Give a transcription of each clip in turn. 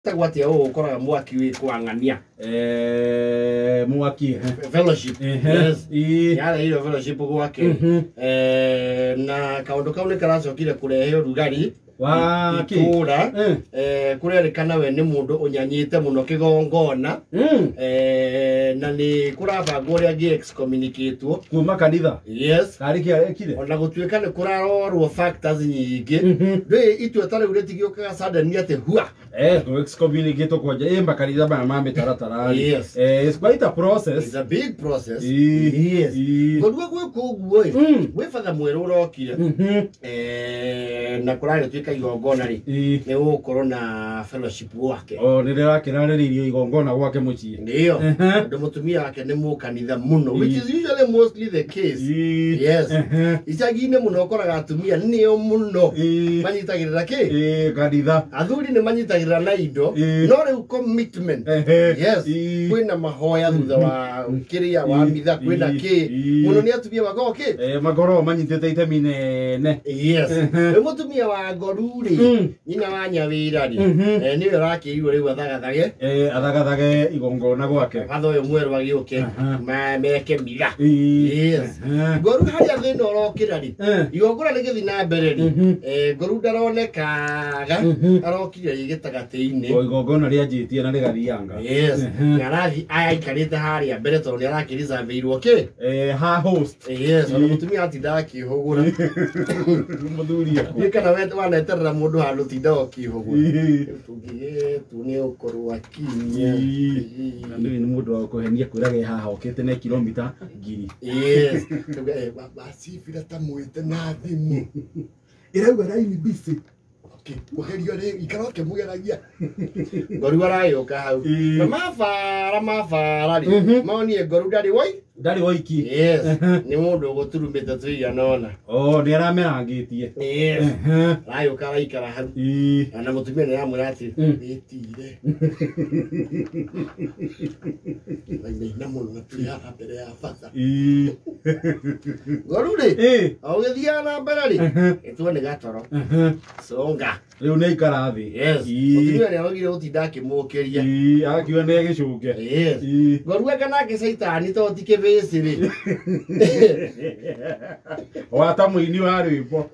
Gwĩtagwo atĩa ũũ ũkoraga mwaki wĩ kwang'ania? Mwaki. Fellowship. Yes. Yareheirwo fellowship gwake. Na kaũndũ kau nĩ karacokire kũrehe ũrugarĩ Wa kĩ? itũũra. Kũrerĩkana we nĩ mũndũ ũnyanyĩte mũno kĩgongona. Na nĩ kũrabangwo ũrĩa angĩ excommunicatwo kuma kanitha. Yes. Karĩ kĩ arekire? Ona gũtuĩka nĩ kũrarorwo factors nyingĩ. Ndũĩ itua ta rĩu rĩtigĩũkaga suddenly atĩ hua. Go excommunicate kwanja ĩ makanitha maya ma mĩtaratara rĩ. It's quite a process. It's a big process. Yes. Ngorua gwĩka ũguo ĩ, gwĩ batha mwerũ ũrokire. Na kũragĩtuĩka igongona rĩ, nĩ gũgũkorwo na fellowship gwake. O nĩ rĩrakĩrarĩrĩirio igongona gwake mũciĩ. Ndio. Tondũ mũtumia wake nĩ mũkanitha mũno, which is usually mostly the case. Yes. Icagi-inĩ mũno ũkoraga atumia nĩo mũno manyitagĩrĩra kĩ? Kanitha. Athuri nĩ manyitagĩrĩra na indo, no rĩu commitment. Yes. Kwĩna mahoya thutha wa kĩrĩa wa mitha, kwĩna kĩ. Mũno nĩ atumia makoragwo kĩ? Makoragwo manyitĩte itemi nene. Yes. Rĩu mũtumia wa ngoru rĩ, nyina wa nyawĩra rĩ, nĩwe ũrakĩirwo rĩu athagathage. Athagathage igongona gwake. Watho ũyũ mwerũ agĩũke, meke mitha. Yes. Ngoru harĩa thĩna ũrokĩra rĩ, igongona rĩgĩthiĩ na mbere rĩ, ngoru ndaronekaga, arokire rĩ gĩtagatĩ-inĩ. O igongona rĩanjĩtie na rĩgathianga. Yes. Na arathiĩ aikarĩte harĩa mbere tondũ nĩ arakĩreserveirwo kĩ? Ha host. Yes, ona mũtumia atindaga akĩhũgũra. Mũthuri akũ. Nĩ kana we waneterera mũndũ handũ tindaga ũkĩhũgũra. Rĩu tũngĩgĩtu nĩ ũkorwo akinya. Na nĩ nĩ mũndũ wa kũhenia kwĩraga haha okĩte na kilomita 1000. Yes. Tuge, bacibira ta mwĩte na thimũ. Ĩrauga raini busy. Mũgerio rĩ, ikara ũkĩmũgeragia. Ngoru aragĩũka hau. Na mabara mabara rĩ, monire ngoru ndarĩ woi. Ndarĩ woiki. Yes. Nĩ mũndũ ũgũturumĩte tũigana ũna. Oh, nĩ aramerangĩtie. Yes. Aragĩũka araikara hau. Na mũtumia nĩ aramwĩra atĩ, wĩtire. Wainaina mũno na tũrĩ haha mbere ya bata. Ngoru rĩ, o ũgĩthiaga na mbere rĩ, ĩtuo nĩ gatoro. Songa. Rĩu nĩ aikara thĩ. Yes. Mũtumia nĩ arogire gũtinda akĩmũkĩria. Akiuga nĩ agĩcũnge. Yes. Ngoru anga nake caitani to ti kĩbĩcĩ rĩ. Wata mũini wa rwĩmbo.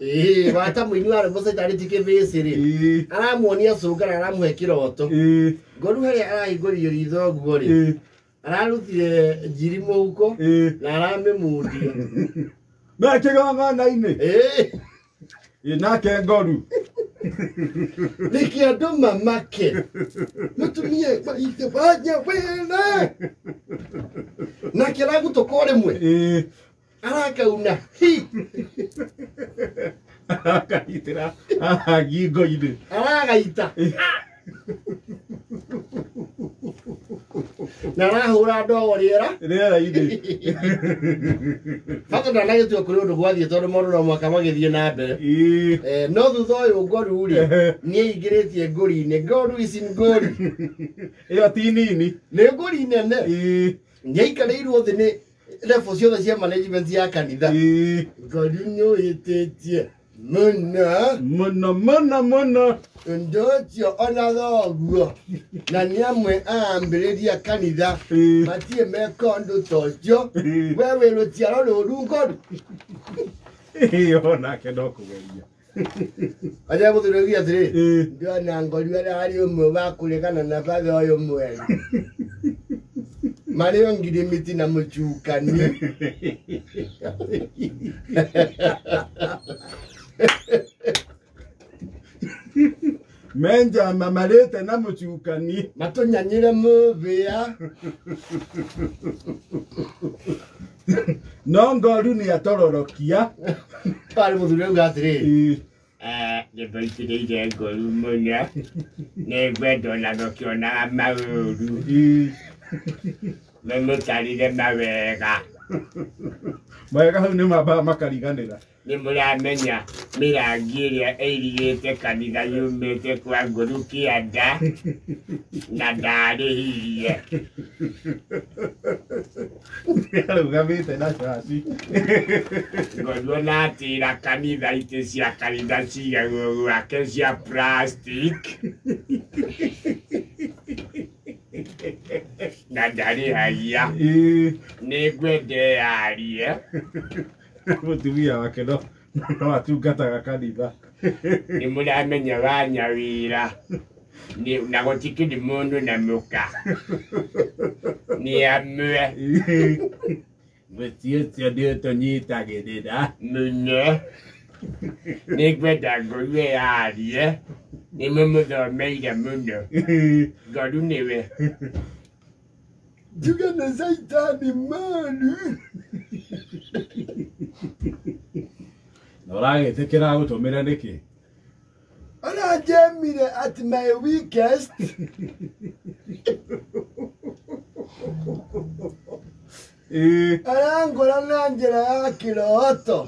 Wata mũini wa rwĩmbo caitani ti kĩbĩcĩ rĩ. Aramuonia cũnga na aramũhe kĩroto. Ngoru harĩa arahingũririo ritho ũguo rĩ. Ararutire njiri mũhuko na aramĩmundia. Me kĩgongona-inĩ. Nake ngoru. Nĩkĩ andũ mamake? Mũtumia maithe wanya wĩra. Nake aragutũka o rĩmwe. Arakauna. Hi. Arakaitĩra haha ngingo-inĩ. Aragaita. Na arahũra ndogo rĩera. Rĩera-inĩ. Bata ndanagĩtua kũrĩ ũndũ gwathiĩ tondũ maũndũ no mũhaka magĩthiĩ na mbere. No thutha ũyũ ngoru rĩ, nĩ aingĩrĩtie ngũri-inĩ. Ngoru ici ngũri. Ĩyo ti nini. Nĩ ngũri nene. Nĩ aikarĩirwo thĩ nĩ level ciothe cia management ya kanitha. Ngoru nĩ ũhĩtĩtie mũno. Mũno, mũno, mũno. Ũndũ ũcio ona thoguo na nĩ amwe aambĩrĩria kanitha matirĩ meka ũndũ ta ũcio. We wĩ rũciaro rũru ngoru. Onake no kũgeria. Aja gũthurĩria atĩrĩ, ndona ngoru ararĩ ũmwe wa kũregana na batha ũyũ mwerũ. Marĩ o ngirimiti na mũcukani. Menja mamarĩte na mũcukani. Matũnyanyire mũbĩa. No ngoru nĩ atororokia. Arĩ mũthuri auga atĩrĩ, nĩmbaitĩrĩire ngoru mũno. Nĩngwenda ona mũkĩonaga maũru. Mũmũtarire mawega. Mawega hau nĩ mambaga makariganĩra. Nĩ mũramenya mĩrangi ĩrĩa ĩirigĩte kanitha yumĩte kwa ngoru kĩanda na ndarĩhirie. Arũgamĩte na caci. Ngoru ona atĩra kanitha itĩ cia kanitha cigagwo gwake cia plastic. Na ndarĩhagia. Nĩngwenda yarie. Mũtumia wake no atungataga kanitha. Nĩ mũramenya wanyawĩra. Na gũtikĩrĩ mũndũ na mũka. Nĩ amwe. Mũciĩ ũcio nĩ ũtũnyitagĩrĩra. Mũno. Nĩngwenda Ngoru yarie. Nĩ mũmũthomeire mũno. Ngoru nĩwe. Njuge nĩ caitani mũru. Na ũragĩtĩkĩra agũtũmĩre nĩkĩ? Aranjemire at my weakest. Arangora na njĩra ya kĩroto.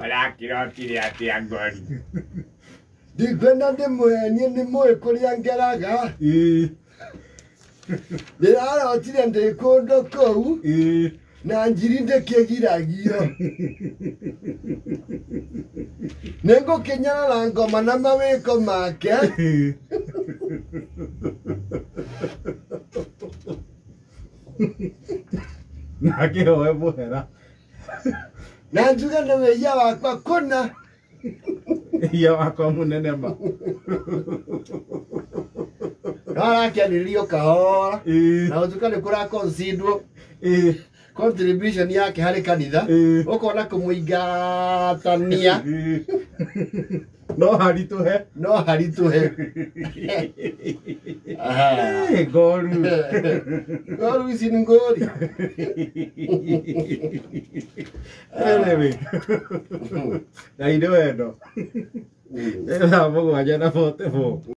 Ũrakĩrotire atĩa Ngoru? Ndikwenda ndĩmũhenie nĩ mũĩ kũrĩa ngeraga. Ndĩrarotire ndĩ kũndũ kũu na njiri ndĩkĩgiragio. Nĩngũkĩnyarara ngoma na mawĩko make. Na akĩhoe mũhera. Na njuge nĩ wĩhia wakwa kũna. Wĩhia wakwa mũnene ma. No arakĩarĩrĩrio kahora. Na ũtuka nĩ kũraconsiderwo contribution yake harĩ kanitha. Ũkona kũmũingatania. No haritũhe. No haritũhe. Ngoru. Ngoru ici nĩ ngũri. Anyway. Ngai nĩ wendo. 7:44.